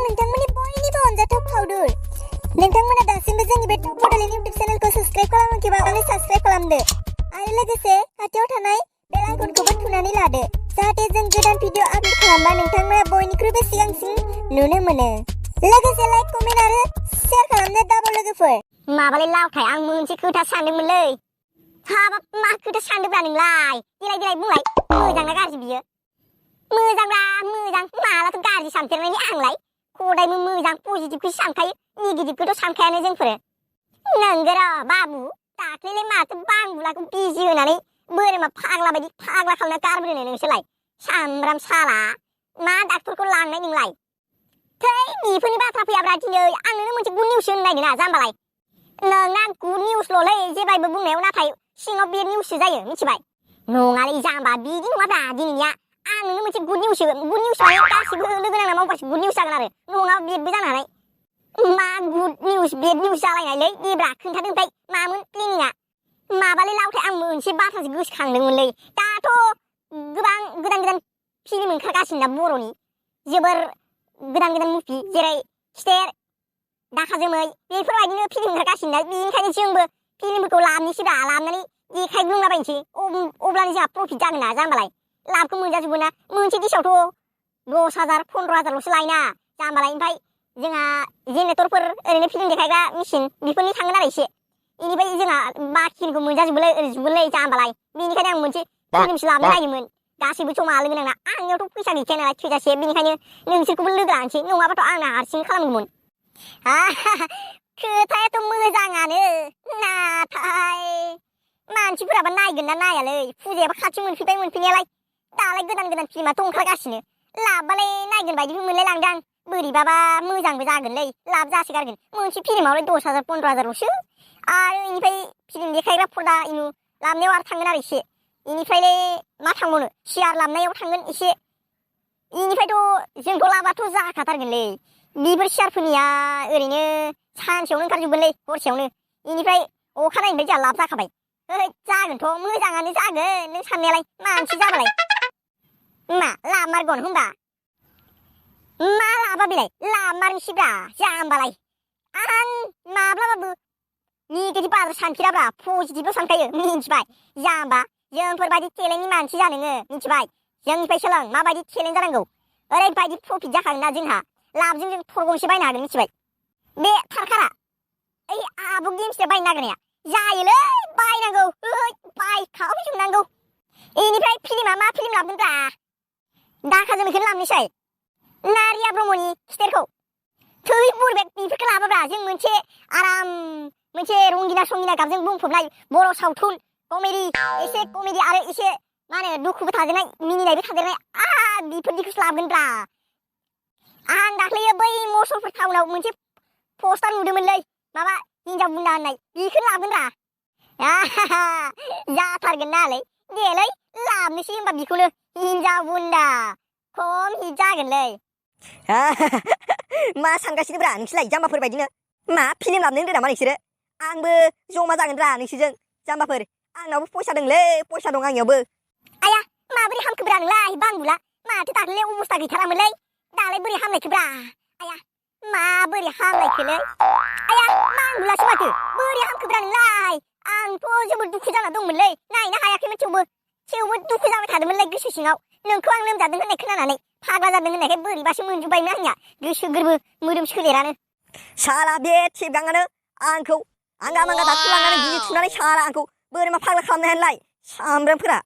नोंथांमोननि बयनिबो अनजाथाव फावदुर नोंथांमोना दासिमबो जोंनि बे टप बड'लेण्ड इउटिउब चेनेलखौ साबस्क्राइब खालामाखैबा अन्नानै साबस्क्राइब खालामदो आरो लोगोसे खाथियाव थानाय बेल आइकनखौबो थुनानै लादो जाहाथे जों गोदान भिडिअ आपल'ड खालामबा नोंथांमोना बयनिख्रुइबो सिगांसिन नुनो मोनो लोगोसे लाइक कमेन्ट आरो शेयार खालामनो दाबाव लोगोफोर माबालै लावखाय आं मोनसे खोथा सानदोंमोनलै हाबाब मा खोथा सानदोंब्रा नोंलाय देलाय बुंलाय मोजां ना गाज्रि बियो मोजांब्रा मोजां मालाथो गाज्रि सानफेरनायनि आंलाय हदायबो मोजां पजिटिभखौसो सानखायो नेगेटिभखौथ' सानखायानो जोंफोरो नंगौ र' बाबु दाख्लैलाय माथो बांबुलाखौ बिजि होनानै बोरमा फाग्ला बायदि फाग्ला खालामना गारबोनो नोंसोरलाय सामब्राम साला मा डाक्टरखौ लांनाय नोंलाय थै बेफोरनि बाथ्रा फैयाब्रा दिनै आं नोंनो मोनसे गुड निउस होनो नागिरदों ना जाम्बालाय नोंना गुड निउसल'लै जेबायबो बुंनायाव नाथाय सिङाव बेड निउससो जायो मिथिबाय नङालै जाम्बा बिदि नङाब्रा दिनैनिया आं नोंनो मोनसे गुड निउस गासिबो लोगो नांना मावबासो गुड निउस जागोन आरो नङाबा बेडबो जानो हानाय मा गुड निउस बेड निउस जालायनायलै देब्रा खोन्थादों ओमफ्राय मामोन प्लेनिंआ माबालै लावथाय आं मोनसे बाथ्रासो गोसोखांदोंमोनलै दाथ' गोबां गोदान फिल्म ओंखारगासिनो दा बर'नि जोबोर गोदान मुभि जेरै खिथेर दाखा जोमै बेफोरबायदिनो फिल्म ओंखारगासिनो दा बेनिखायनो जोंबो फिल्मफोरखौ लाबोनोसैब्रा लाबोनानै देखायग्लुंलाबायनोसै अब्लानो जोंहा प्रफिट जागोन ना जाम्बालाय लाबखौ मोनजाजोबो ना मोनसे डिशआवथ' 10,000 15,000ल'सो लायोना जाम्बालाय ओमफ्राय जोंहा जेनेरेटरफोर ओरैनो फिल्म देखायग्रा मेचिन बेफोरनि थांगोन आरो एसे बेनिफ्राय जोंहा बाखिनिखौ मोनजाजोबोलै जाम्बालाय बेनिखायनो आं मोनसे फिल्मसो लाबोनो नागिरदोंमोन गासैबो जमा लोगो नांना आंनियावथ' फैसा गैखाया नालाय थोजासे बेनिखायनो नोंसोरखौबो लोगो लानोसै नङाबाथ' आंना हारसिं खालामगौमोन खोथायाथ' मोजाङानो नाथाय मानसिफोराबा नायगोन ना नायालै फुजायाबो खाथि मोनफैबाय मोनफैनायालाय दालाय गोदान फिल्माथ' ओंखारगासिनो लाबबालाय नायगोन बायदिबो मोनलाय लांदां बोरैबाबा मोजांबो जागोनलै लाब जासोगारगोन मोनसे फिल्मावलाय 10,000 15,000ल'सो आरो इनिफ्राय फिल्म देखायग्रा पर्दा इनु लाबनायाव आरो थांगोन आरो एसे इनिफ्रायलाय मा थांबावनो सियार लाबनायाव थांगोन एसे इनिफ्रायथ' जोंथ' लाबाथ' जाखाथारगोनलै बिफोर सियारफोरनिया ओरैनो सानसेयावनो ओंखारजोबगोनलै हरसेयावनो इनिफ्राय अखानायैनिफ्राय जोंहा लाब जाखाबाय जागोनथ' मोजाङानो जागोन नों साननायालाय मानसि जाबालाय मा लामारगोन होनबा मा लाबा बेलाय लामारनोसैब्रा जाम्बालाय आं माब्लाबाबो नेगेटिभ बाथ्रा सानफेराब्रा पजिटिभल' सानखायो मिन्थिबाय जाम्बा जोंफोरबायदि टेलेन्टनि मानसि जानो नोङो मिन्थिबाय जोंनिफ्राय सोलों माबायदि टेलेन्ट जानांगौ ओरैबायदि प्रफिट जाखागोन ना जोंहा लाबजों जों थर गंसे बायनो हागोन मिथिबाय बे थारखारा ओइ आबु गेम्सनिया बायनो नागिरनाया जायोलै बायनांगौ बायखावजोबनांगौ इनिफ्राय फिल्मा मा फिल्म लाबोगोनब्रा दाखा जोमैखौनो लाबोनोसै नारिया ब्रह्मनि खिथेरखौ थै बुरबेक बेफोरखौ लाबोब्रा जों मोनसे आराम मोनसे रंगिना संगिना गाबजों बुंफबनाय बर' सावथुन एसे कमेडि आरो एसे मा होनो दुखुबो थादेरनाय मिनिनायबो थादेरनाय बेफोरदिखौसो लाबोगोनब्रा आं दाख्लैयो बै मसलफोर टाउनाव मोनसे पस्टार नुदोंमोनलै माबा हिनजाव बुन्दा होननाय बेखौनो लाबोगोनब्रा जाथारगोन नालाय देलै लाबनोसै होनबा बेखौनो हिनजाव बुन्दा खम हिट जागोनलै मा सानगासिनोब्रा नोंसोरलाय जाम्बाफोर बायदिनो मा फिल्म लाबनो होनदों नामा नोंसोरो आंबो जमा जागोनब्रा नोंसोरजों जाम्बाफोर आंनावबो फैसा दंलै फैसा दं आंनियावबो आया माबोरै हामखोब्रा नोंलाय बांबुला माथो दाख्लैलाय अबस्था गैथारामोनलै दालाय बोरै हामलायखोब्रा आया माबोरै हामलायखोलै आया बांबुलासो माथो बोरै हामखोब्रा नोंलाय आंथ' जोबोद दुखु जाना दंमोनलै नायनो हायाखैमोन थेवबो दुखु जाबाय थादोंमोनलै गोसो सिङाव नोंखौ आं लोमजादों होननाय खोनानानै फाग्ला जादों होननायखाय बोरैबासो मोनजोबबायमोन आंनिया गोसो गोरबो मोदोम सोलेरानो साला बे थिगाङानो आंखौ आंगा मांगा दाखु लांनानै गिदिर थुनानै साला आंखौ बोरमा फाग्ला खालामनायलाय सामब्रामफोरा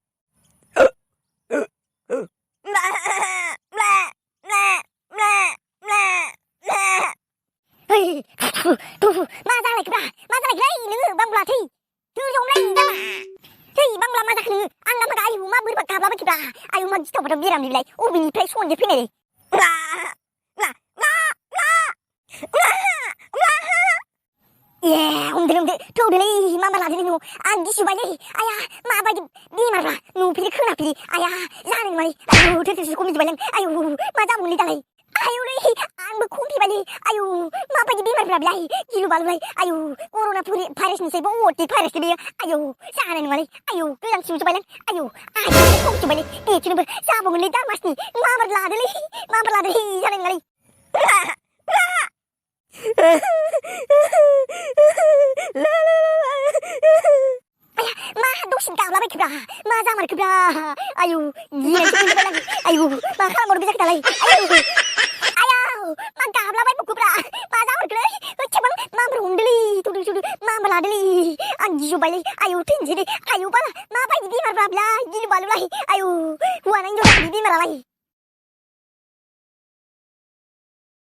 मा जालायखोलै नोङो बांब्ला थै दोजौलाय नामा थै बांब्ला मा जाखो नोङो आंना मागा आयु मा बोरैबा गाबलाबायखोब्रा आयु मा गिथावबाथाव बेराम बिलाय अबेनिफ्राय सन्देर फैनाय हमदो थौदोलै मा लादोलै न'आव आं गिसुबायलै आया माबायदि बेमारब्रा नुफेरि खोनाफेरि आया जानाय नङालै आयु थोरसो खमिजोबबायलां आयु मा जाबावलै दालाय आयुलै आंबो खमफैबायलै आयु माबायदि बेमारब्रा बेलाय गिलु बालुलाय आयु कर'ना भाइरासनिसै अटिक भाइरास बेयो आयु जानाय नङालै आयु गोजांसिमजोबबायलां आयु खमजोबबायलै बेखौनोबो जाबावगोनलै दामासनि माबार लादोलै जानाय नङालै दसेनो गाबलाबायखोब्रा मा जामारखोब्रा आयु गिनायसो मोनजोबबाय आं आयु मा खालामबावनो बे जाखो दालाय आयौ मा गाबलाबायबावखोब्रा मा जामारखोलै होथेबां मामब्रा हमदोलै थुदु मामब्रा लादोलै आं गिजोब्बायलै आयु थैनोसै दे आयु बाला माबायदि बेमारब्रा बेलाय गिलु बालुलाय आयु हौवा नायनो बेमारालाय